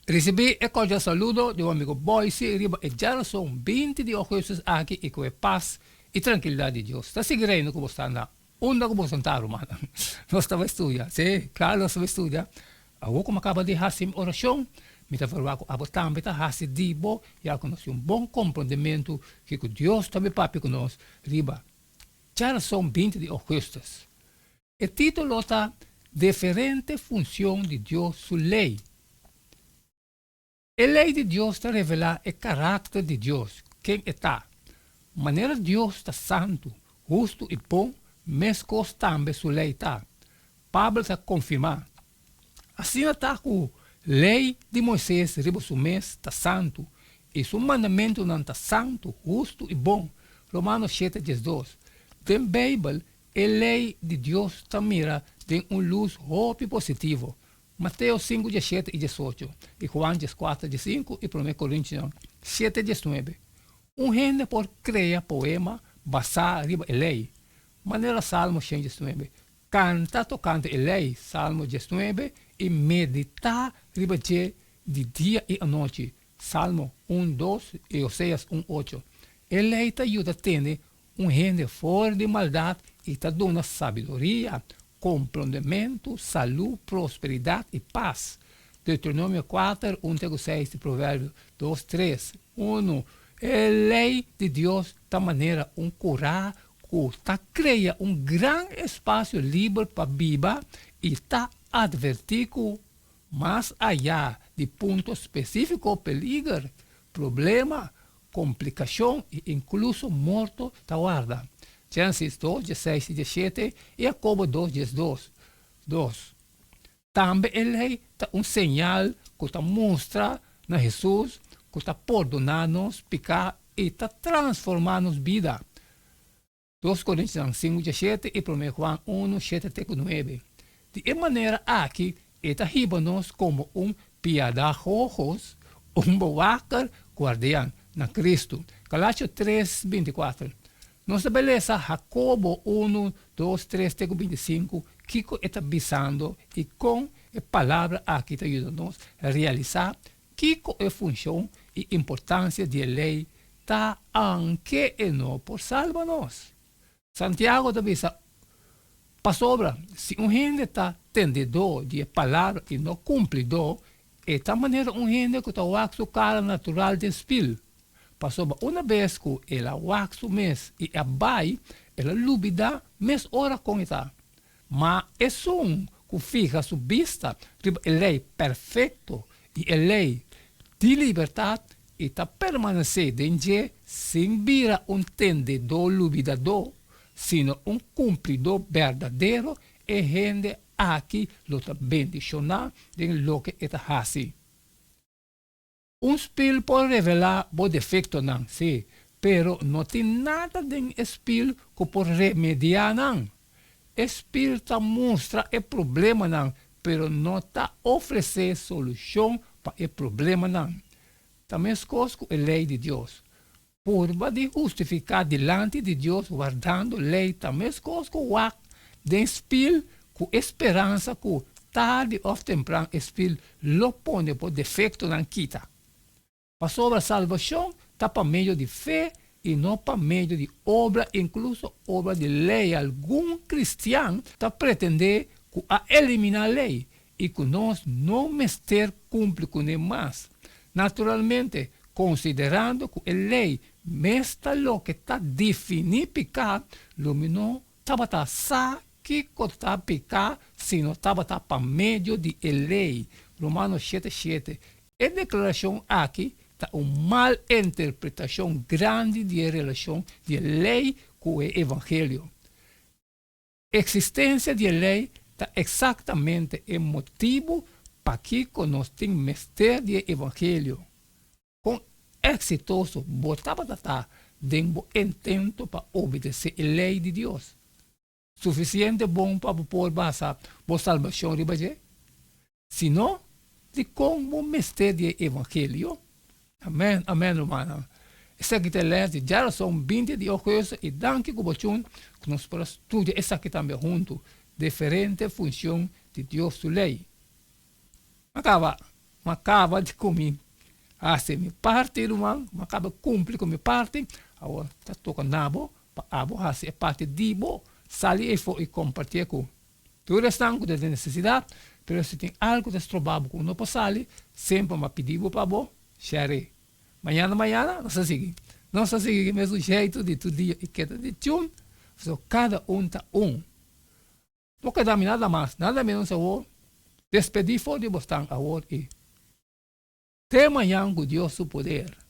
Risibí e kordial saludo di bo amigo Boyce riba e djarason 20 di ougùstùs aki i ku e pas i trankilidat di Dios ta sigui reina ku bo sta na unda ku bo sentá, rumannan. Nos ta bai studia, sí, klaro nos ta bai studia. Awor ku mi a kaba di hasi mi orashon, mi ta verwagt ku abo tambe ta hasi di bo, ya ku nos tin un bon komprondementu kiko Dios ta bai papia ku nos riba djarason 20 di ougùstùs. E título ta Deferente Funcion di Dios Su Ley. E ley di Dios ta revelá e karakter di Dios, ken e ta. Manera Dios ta santu, hustu i bon, meskos tambe su ley ta. Pablo ta konfirmá, Asina ta ku Ley di Moises riba su mes ta santu, i su mandamentunan ta santu, hustu i bon. Romano shete 12. Den Beibel, E lei di Dios ta mira den un lus hopi positivo. Mateo sinku diesshete i diesocho i Juan dieskuater diesinku i Promé Korintionan shete diesnuebe. Un hende por krea poema basá riba e lei, manera Salmo shen diesnuebe, kanta tokante e lei, Salmo diesnuebe, i meditá riba dje di dia i anochi, Salmo un dos i Oseas un ocho. E lei ta yuda tene Un hende for di maldat i ta duna sabiduria, komprondementu, salú, prosperidat i pas. Deuteronomio kuater, un te ku seis i Proverbio dos, tres, unu. E lei di Dios ta manera un kurá ku ta krea un gran espasio liber pa biba i ta atvertí ku mas ayá di punto spesífiko peliger, problema, Komplikashon i inkluso morto ta warda. Génesis dos, dieseis i diesshete i Jakobo dos, 12, dos. Tambe e lei ta un señal ku ta mustra na Hesus ku ta pordoná nos piká i ta transformá nos bida. Dos Korintianan sinku diesshete i Promé Juan unu, shete te ku nuebe. Di e manera aki e ta hiba nos komo un piadagogos, un bewaker, guardian, na Kristu. Galatio tres, 24. Nos ta bai lesa Hakobo unu, dos, tres te ku 25 kiko e ta bisando i kon e palabra aki ta yuda nos realisá Kiko e funshon i importansia di e lei ta anke e no por salba nos? Santiago ta bisa, Pasobra si un hende ta tendedó di e palabra i no kumplidó, e ta manera un hende ku ta wak su kara natural den spil. Pasobra una bes ku el a wak su mes i a bai, el a lubidá mes ora kon e ta. Ma esun ku fiha su bista riba e lei perfekto i e lei di libertat i ta permanesé den dje sin bira un tendedó lubidadó, sino un kumplidó berdadero, e hende aki lo ta bendishoná den loke e ta hasi. Un spil por revelá bo defektonan, sí, pero no tin nada den e spil ku por remediá nan. E spil ta mustra e problemanan, pero no ta ofresé solushon pa e problemanan. Ta meskos ku e lei di Dios. Purba di hustifiká dilanti di Dios wardando lei ta meskos ku wak den spil ku e speransa ku tardi òf tempran e spil lo pone bo defektonan kita. Pasobra salbashon ta pa medio di fe i no pa medio di obra, inkluso obra di lei. Algun kristian ta pretendé ku a eliminá lei i ku nos no mester kumpli kuné mas. Naturalmente, konsiderando ku e lei mes ta loke ta definí piká, lo mi no tabata sa kiko ta piká si no tabata pa medio di e lei. Romano shete shete. E deklarashon aki ta un mal interpretashon grandi di e relashon di e lei ku e evangelio. Eksistensia di e lei ta eksaktamente e motibu pakiko nos tin mester di e evangelio. Kon eksitoso bo tabata ta den bo intento pa obedesé e lei di Dios? Sufisiente bon pa bo por basa bo salbashon riba dje? Si no, dikon bo mester di e evangelio? Amen, amen rumannan. Esaki ta e les di djarason 20 di ougùstùs i danki ku bo tjun ku nos por a studia esaki tambe huntu, diferente funshon di Dios su lei. A kaba. M'a kaba di ku mi hasi mi parti ruman, m'a kaba kumpli ku mi parti, awor ta toka na bo pa abo hasi e parti di bo, sali efo i kompartié ku tur esnan ku ta den nesesidat, pero si tin algu ta stroba bo ku no por sali, semper m'a pidi bo pa bo share. Mañana mañana nos ta sigui. Nos ta sigui ku mesun jeitu di tur dia i keda di tune, pasobra kada un ta un. No keda mi nada mas, nada menos awor. Despedí for di bosnan awor i te mañan ku Dios su poder.